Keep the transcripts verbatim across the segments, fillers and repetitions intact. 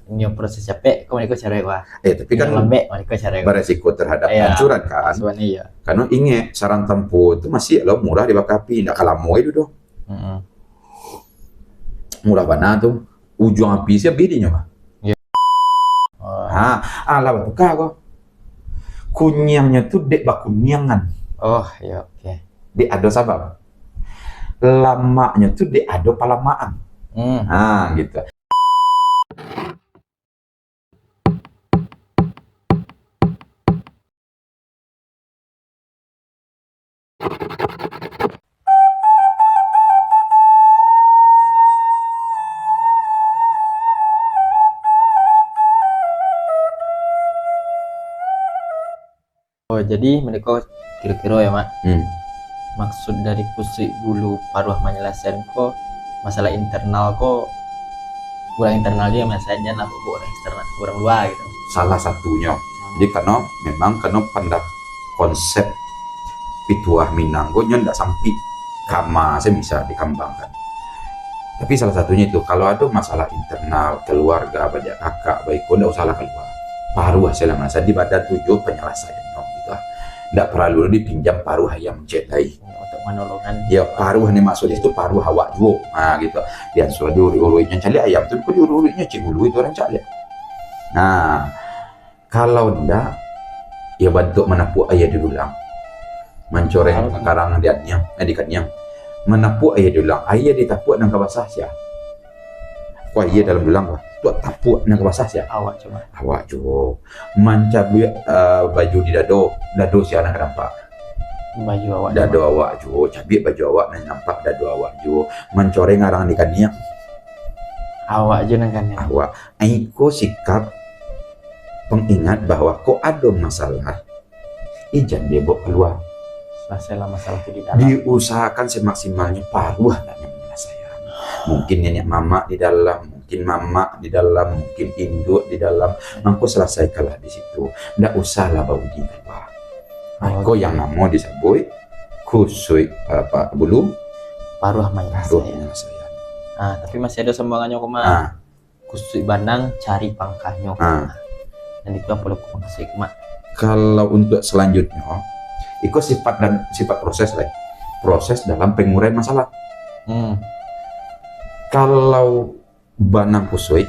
Nyo proses capek, kok maniko caro wah. Eh, tapi kan lambek, maniko caro beresiko terhadap kehancuran, kan? Sebenarnya, iya. Karena ingat, sarang tampuo tu masih lo murah dibakar api, ndak ka lamo itu doh. Mm-mm. Murah bana tu. Ujuang api sia bidinyo mah. Iya. Oh. Ha, alah batuka ko. Kuniangnyo tu dek bakuniangan. Oh, iya, oke. Dek ado sabab. Lamaknyo tu dek ado palamaan. Hmm. Ha, gitu. Oh, jadi maniko kiro-kiro ya, Mak. Hmm. Maksud dari kusuik bulu paruah manyalasaian ko, masalah internal ko, urang internal je yang manyalasaian, jan lah baok urang eksternal, urang lua gitu. Salah satunyo. Hmm. Jadi, karano memang karano pandak-, konsep pituah Minang ko nyo ndak sampik kama se bisa dikambangkan. Tapi salah satunyo itu, kalau ado masalah internal, keluarga, bajak kakak, baiko, ndak usahlah kalua. Paruah se lah manyalasaian, di badan tu juo panyalasaiannyo, gitu lah. Ndak paralu dipinjam paruah ayam ciek lai. Untuk manolongan. Ya, paruah ni maksudnyo tu paruah awak juo. Ha, gitu. Diansua diuruik-uruiknyo, caliak ayam tu, kok diuruik-uruiknyo, ciek bulu itu urang caliak. Nah, kalau ndak, ya bantuak manapuak aia di dulang. Mancoreng karang di aniang, eh, di kaniang. Manapuak aia di dulang, aia ditapuak nan ka basah sia? Ko aia dalam dulang ko. Tuak tapuak nan ka basah sia? Awak juo. Awak juo. Mancabuik, eh, baju di dado, dado sia nan ka nampak? Baju awak juo. Dado awak juo. Cabuik baju awak nan nampak dado awak juo. Mancoreng karang di kaniang. Awak juo nan kaniang. Awak. Iko sikap pengingat bahwa kok ado masalah, ijan dibaok kalua. Salasailah masalah tu di dalam. Diusahakan semaksimalnyo paruah lah yang manyalasaian. Mungkin niniak mamak di dalam, mungkin mamak di dalam, mungkin induak di dalam, mangko salasaikanlah di situ. Ndak usahlah baudi kalua. Nah, iko yang namo disabuik kusuik, apa, bulu paruah manyalasaian. Paruah manyalasaian. Ah, tapi masih ado sambuangannyo ko, Mak. Ah. Kusuik banang cari pangkanyo. Ah. Dan itu apo lo ko mukasuik, Mak? Kalau untuk selanjutnyo, iko sifat dan, sifat proses lai. Proses dalam panguraian masalah. Hmm. Kalau banang kusuik,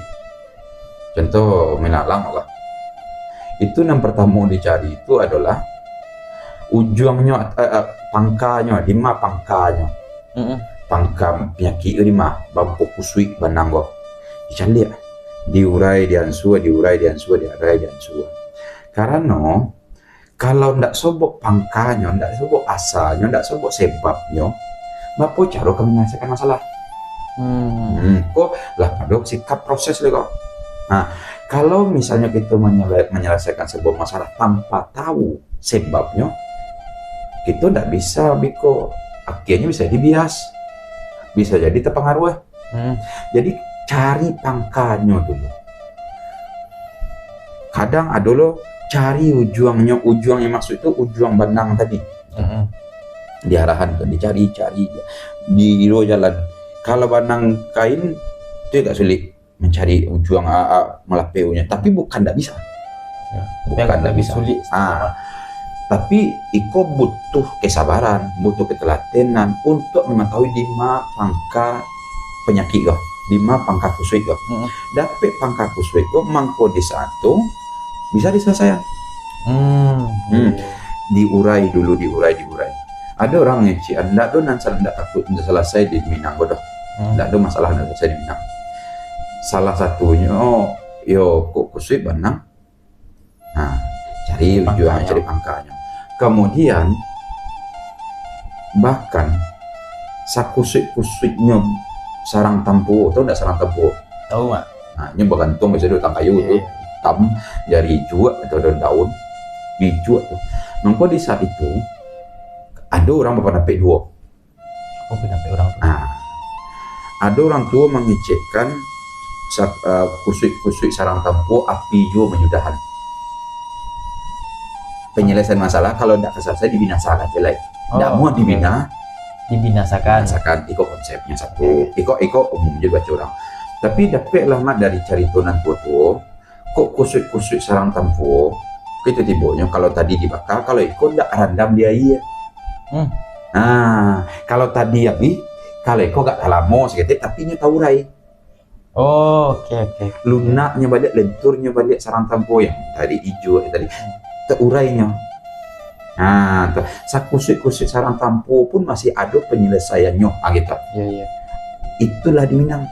contoh milalang lah. Itu nan partamo dicari itu adolah ujuangnyo, eh, eh, pangkanyo, di ma pangkanyo. Mm-mm. Pangka panyakik tu di ma, bangko kusuik banang ko. Dicaliak. Diurai, diansua, diurai, diansua, diurai, diansua. Karano, kalau ndak sobok pangkanyo, ndak sobok asalnyo, ndak sobok sebabnyo, bapo caro ka manyalasaikan masalah? Hmm. Hmm, ko lah pado sikap proses lai ko. Nah, kalau misalnyo kito manyala-, manyalasaikan sabuah masalah tanpa tahu sebabnyo, kito ndak bisa biko, akhirnyo bisa jadi bias, bisa jadi tapangaruah. Hmm. Jadi, cari pangkanyo dulu. Kadang ado lo cari ujuangnyo, ujuang yang maksud tu ujuang banang tadi. Mm-mm. Diarahan tu, dicari-cari, di iro jalan. Kalau banang kain, tu agak sulik mancari ujuang, a, a, malapeh ujuang. Tapi bukan ndak bisa. Ya, tapi bukan agak ndak lebih bisa. Sulit. Ah. Tapi iko butuh kesabaran, butuh ketelatenan untuk mangatahui di ma pangka panyakik ko, di ma pangka kusuik ko. Mm-mm. Dapek pangka kusuik ko, mangko di saat tu bisa disalasaian. Hmm. Hmm. Diurai dulu, diurai, diurai. Ado urang ngecek, ndak do nan sal-, ndak takuik, ndak salasai di Minang ko doh. Hmm. Ndak do masalah ndak salasai di Minang. Salah satunyo, yo, kok kusuik banang. Nah, cari ujuang, cari pangkanyo. Kemudian, bahkan, sakusuik-kusuiknyo sarang tampuo, tau ndak sarang tampuo? Tau, Mak. Nah, nyo bagantuang biaso di batang kayu tu, iya, itam, dari ijuak atau daun-daun, diijuak tu. Mangko di saat itu, ado urang bapandapek duo. Apo pandapek urang tu? Ah. Ado urang tuo mangecekkan sa-, eh, kusuik-kusuik sarang tampuo api juo manyudahan. Panyalaian masalah kalau ndak ka salasai dibinasakan se lai. Ndak muah dibina-, dibinasakan. Dibinasakan. Iko konsepnyo satu. Oke. Iko, iko umum je baco urang. Tapi dapeklah, Mak, dari carito nan tuo-tuo, Kok kusuik-kusuik sarang tampuo, kito tibonyo kalau tadi dibaka, kalau iko ndak randam di aia. Hmm. Nah, kalau tadi abih, kalau iko agak talamo saketek, tapi nyo taurai. Oh, oke, oke. Lunaknyo baliak, lenturnyo baliak sarang tampuo yang tadi ijo tadi. Hmm. Taurainyo. Nah, tu. Sakusuik-kusuik sarang tampuo pun masih ado panyalesaiannyo, ah, gitu. Iya, iya. Itulah di Minang.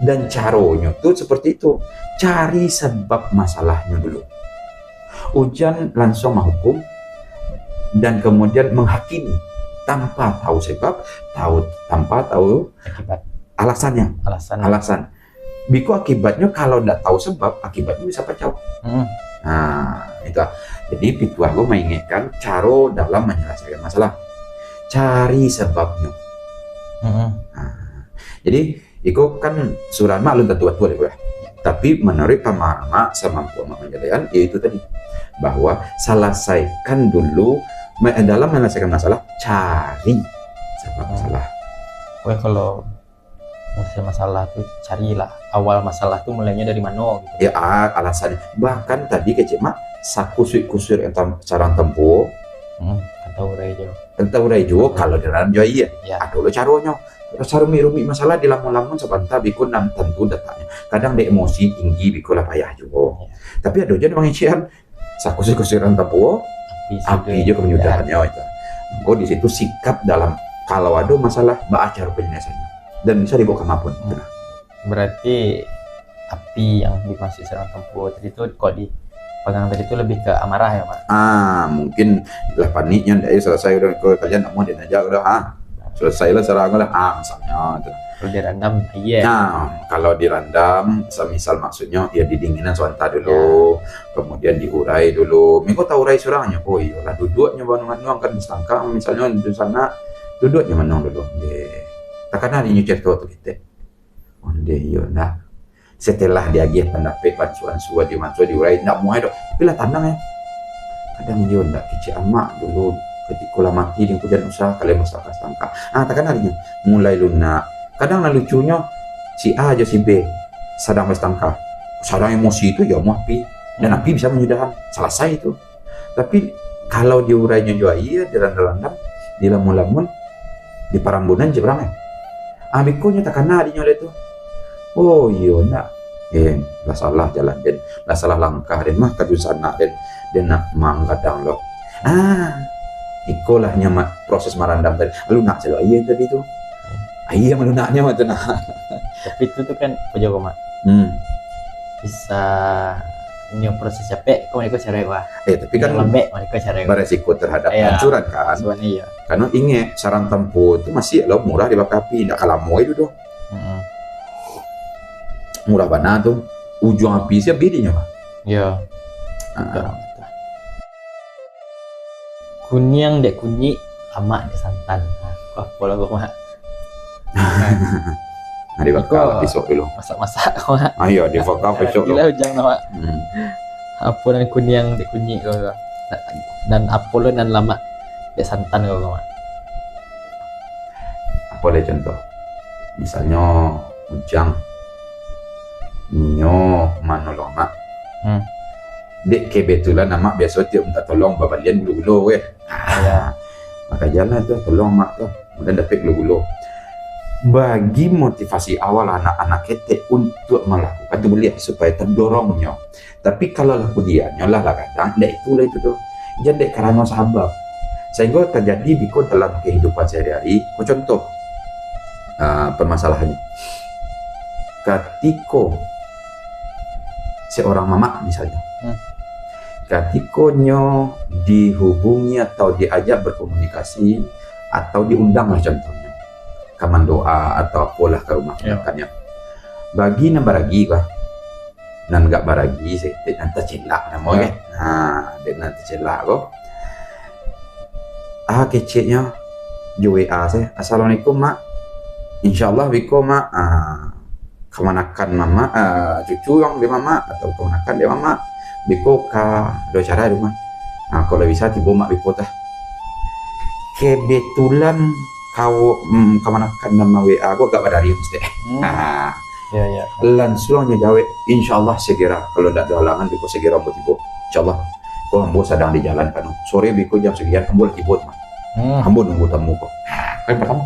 Dan caronyo tu seperti itu. Cari sebab masalahnyo dulu. Ujan langsung mahukum dan kemudian menghakimi tanpa tahu sebab, tahu, tanpa tahu Akibat. Alasannya. Alasan. Alasan. Biko akibatnyo, kalau ndak tahu sebab, akibatnyo bisa kacau. Hmm. Nah, itu. Jadi, pituah ko maingatkan caro dalam menyelesaikan masalah. Cari sebabnyo. Hmm. Nah, jadi, iko kan surah mak alun tantu batua, ya. Tapi, menurut pamahaman mak, semampu mak manjalaikan, yaitu tadi, bahwa selesaikan dulu, me-, dalam menyelesaikan masalah, cari sebab Hmm. masalah. Weh, kalau masalah tu, carilah awal masalah tu mulainya dari mano, gitu. Ya, ah, alasannya. Bahkan tadi kecek mak, sakusuik-kusuik yang tam-, sarang tampuo. Hmm, kan taurai juo. Kan taurai juo, kalau di dalam juo aia. Ya. Ado lo caronyo. Sarumik-rumik masalah dilamun-lamun sabanta biko nan tantu dataknyo. Kadang dek emosi tinggi biko lah payah juo. Ya. Tapi ado juo nan mangecekan, sakusuik-kusuik sarang tampuo, Api api sudah jo ka manyudahannyo itu. Mangko di situ sikap dalam, kalau ado masalah, baa caro panyalaisaiannyo. Dan bisa dibawa ka ma pun. Hmm. Berarti api yang dimaksud sarang tampuo tadi tu, kok dipagang tadi tu lebih ke amarah ya, Mak? Ah, mungkin lah paniknyo, ndak, eh, selesai udah, ko kalian nak mau dia aja udah, ah. Selesailah sarang lah, ah, misalnya tu. Kalau dirandam, iya. Nah, kalau dirandam, semisal maksudnya, ya didinginan sabanta dulu, Ya. kemudian diurai dulu. Minggu taurai surangnyo, oh iyolah, duduaknyo manuang-manuang kan, disangka misalnya di sana, duduaknyo manuang dulu. Deh. Takana dinyo cerita tu kita. Ondeh, iyo ndak. Setelah diagiah pandapek, bansuan suah, dimansuah, diurai, ndak muai doh. Tapi lah tanang, ya. Kadang iyo ndak, kecek amak dulu, katiko lah mati di kudian usah, kalian basangka-sangka. Ah, takana dinyo, mulai lunak. Kadang lah lucunyo, si A jo si B sadang basangka. Sadang emosi tu, iyo amuah api. Dan Hmm. api bisa manyudahan. Salasai tu. Tapi, kalau diurainyo jo aia, dirandam-randam, dilamun-lamun, diparambunan je urang, eh. Ah, bikonyo takana dinyo dek tu. Oh, iyo, ndak. Eh, lah salah jalan den, lah salah langkah den, mah ka dunsanak den, den nak manggadang lo. Ah, ikolah nyo ma-, proses marandam tadi. Lunak calo aia tadi tu. Aia malunaknyo tu nah. Tapi tu, tu kan, apa juo, Mak? Hmm. Bisa nyo proses capek, kok mereka cerai, wah. Eh, tapi Nyo kan lambek, mereka cerai, wah. beresiko terhadap Iya. kehancuran, kan? Sebenarnya iya. Karena ingat, sarang tampuo tu masih lo murah dibakar api, ndak ka lamo itu doh. Mm-mm. Murah bana tu. Ujuang api sia bidinyo, Mak. Iya. Ah. Betul, betul. Kuniang dek kunyik, lamak dek santan. Nah, kau apo lah kau, Mak? Nah, dibakar Iko pisok dulu. Masak-masak kau, Mak. Ah, iyo, dibakar pisok Itulah dulu. Ujang tu, Mak. Hmm. Apo nan kuniang dek kunyik kau tu? Nan apo lo nan lamak dek santan kau, Mak? Apo lah contoh? Misalnyo, Ujang, nio manolong amak. Hmm. Dek kebetulan amak biaso tiok minta tolong babalian gulo-gulo, weh. Iya. Ah, maka jalan tu, tolong mak tu, kemudian dapek gulo-gulo. Bagi motivasi awal anak-anak ketek untuk melakukan tu buliah, supaya terdorong nyo. Tapi kalau lah kudiannyo lah, lah gadang, ndak itulah itu tu. Jan dek karano sabab. Sehingga terjadi biko dalam kehidupan sehari-hari. Ko contoh, ah, permasalahannya. Katiko seorang mamak misalnya, Hmm. katiko nyo dihubungi atau diajak berkomunikasi atau diundang lah contohnya, ka mandoa atau apolah ka rumah Ya. kebanyakannya. Bagi nan baragi kah? Nan gak baragi saketek, nan tacilak namo Ya. ke? Ha, dek nan tacilak ko. Ah, keceknyo jo W A se. "Assalamualaikum, Mak. Insyaallah biko, Mak. Ah, kamanakan mamak, ah, cucu yang dek mamak atau kamanakan dek mamak. Biko ka do acara di rumah. Ah, kalau bisa tibo Mak biko tah." Kebetulan kau, mm, kamanakan nan W A ko agak badari mesti. Hmm. Ah. Ya, ya. Lansuang nyo jawek, "Insyaallah segera, kalau ndak ado halangan, biko segera ambo tibo. Insyaallah, ko ambo sadang di jalan kanu. Sore biko jam sakian ambo lah tibo, Mak. Hmm. Ambo nunggu tamu ko." Ha, ko yang partamo.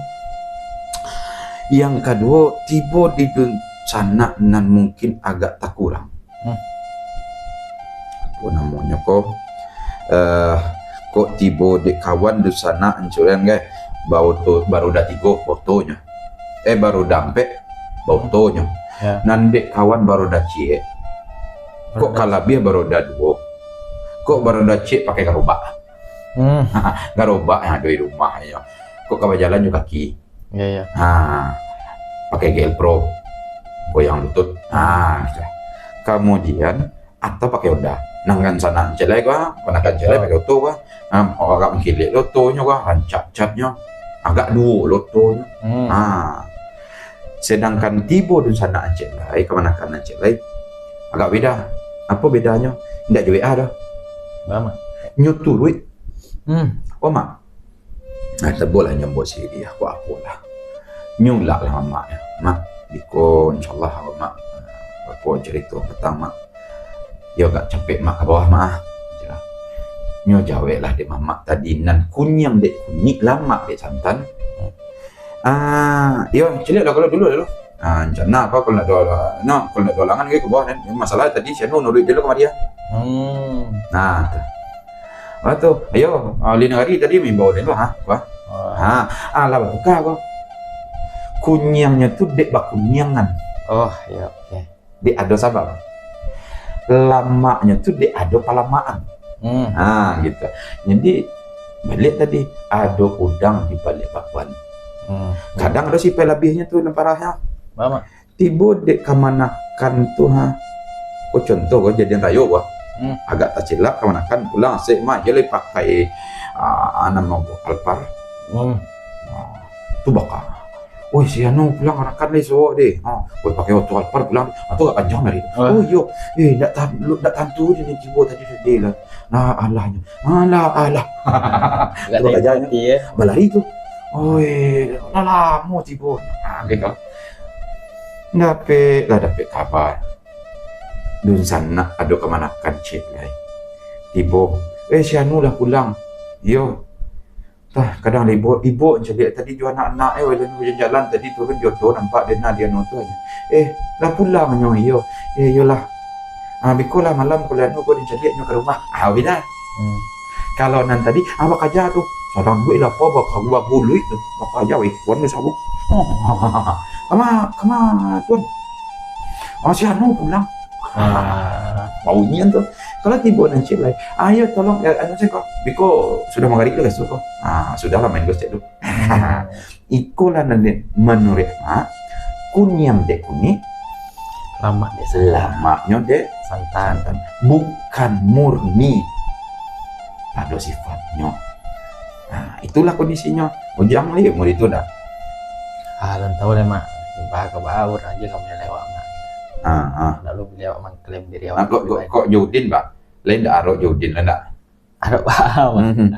Yang kaduo, tibo di dunsanak nan mungkin agak takurang. Hmm. Apo namonyo ko? Eh, kok tibo dek kawan dunsanak ancurian, gai? Baoto, baroda tigo, otonyo. Eh, baroda ampek, baotonyo. Ya. Nan dek kawan baroda ciek, kok kalabiah baroda duo. Kok baroda ciek pakai garobak. Hmm. Garobak yang ado di rumah nyo. Kok ka bajalan jo kaki. Ya, ya. Ha, pakai Gel Pro, goyang lutut. Ha, gitu. Kamudian, atau pakai Honda. Nan dunsanak ciek lai ko, kamanakan ciek lai pakai oto ko. Ha, agak mangkilik lo otonyo ko, rancak catnyo. Agak duo lo otonyo. Hmm. Ha. Sedangkan tibo dunsanak ciek lai, kamanakan ciek lai, agak beda. Apo bedanyo? Indak jo W A doh. Baa, Mak? Nyo turuik. Hmm. Oh, Mak. Nah, tibo lah nyo ambo siriah, kok apo lah. Nyo ulak lah mamak nyo. "Mak, biko insyaallah, Mak, baa carito patang, Mak?" Yo, agak capek, Mak, ka bawah, Mak, ah. Nyo jawek lah dek mamak tadi, nan kuniang dek kunik, lamak dek santan. Ah, yo, caliak lah kalau dulu lalu. Ah, rencana apa kalau nak doa, nak, kalau nak doa langan ke bawah kan. Masalah tadi si Anu nuruik dulu kamari, ah. Hmm. Nah, tu. Lepas tu, ayo, ah, Lin Hari tadi maimbau dulu, ha, apa? Oh. Ha, ah, lah batuka ko. Kuniangnyo tu dek bakuniangan. Oh, ya, oke. Dek ado sabab. Lamaknyo tu dek ado palamakan. Hmm. Ha, gitu. Jadi, baliak tadi, ado udang di baliak bakwan. Hmm. Kadang ado sipai labiahnyo tu nan parahnyo. Baa, Mak? Tibo dek kamanakan tu, ha. Ko contoh ko, jadian rayo ko. Hmm. Agak tacilap kamanakan, pulang asik mah, iyo lai pakai, ah, namo ko, Alphard. Hmm. Ah, tu baka. "Oi, si Anu pulang kamanakan lai, suok deh." Ah, "Oi, pakai oto Alphard pulang." Ah, tu agak panjang dari tu. Ah. "Oh, iyo. Eh, ndak tan-, lu, ndak tantu je ni tibo tadi sudah lah." Nah, alahnyo. Alah, alah. Agak tu baka sakit janyo. Hati, ya. Balari tu. "Oi, lah lamo tibo." Ah, gitu. Dapek lah, dapek kaba. Dunsanak ado kamanakan ciek lai. Tibo, "Eh, si Anu lah pulang." "Iyo." Tah, kadang lah ibo, ibo caliak tadi jo anak-anak, eh, wai, lalu jalan-jalan tadi turun di oto, nampak dek nah di anu tu, eh, lah pulang nyo, iyo. Eh, iyolah. Ah, biko lah malam kalau anu ko dicaliak nyo ka rumah. Ah, bida. Hmm. Kalau nan tadi, ah, bakaja tu. Sadang duit lah, apa, baka-, baguluik tu. Bakaja, weh, kuan tu sabu. Oh, kama, kama, tuan. Ah, si Anu pulang. Ah. Baunyian tu. Kalau tibo nan ciek lai, "Ayo tolong, eh, anu, cek ko. Biko sudah manggarik tu, guys, tu ko." Ah, sudahlah, main ghost cek tu. Iko lah nan dek manuruik mak, kuniang dek kunik, lamak dek santan. Lamaknyo dek santan. Santan. Bukan murni. Ado sifatnyo. Nah, itulah kondisinyo. Ujang lagi umur itu dah. Ah, alun tahu deh, Mak. Bah, ka bah, urang je ka manilai awak, Mak. Ah, ah. Lalu beliau mengklaim diri awak. Ah, kok, kok, kok Jodin, Pak? Lain dak arok Jodin lah, dak? Arok bah, Mak. Mhm.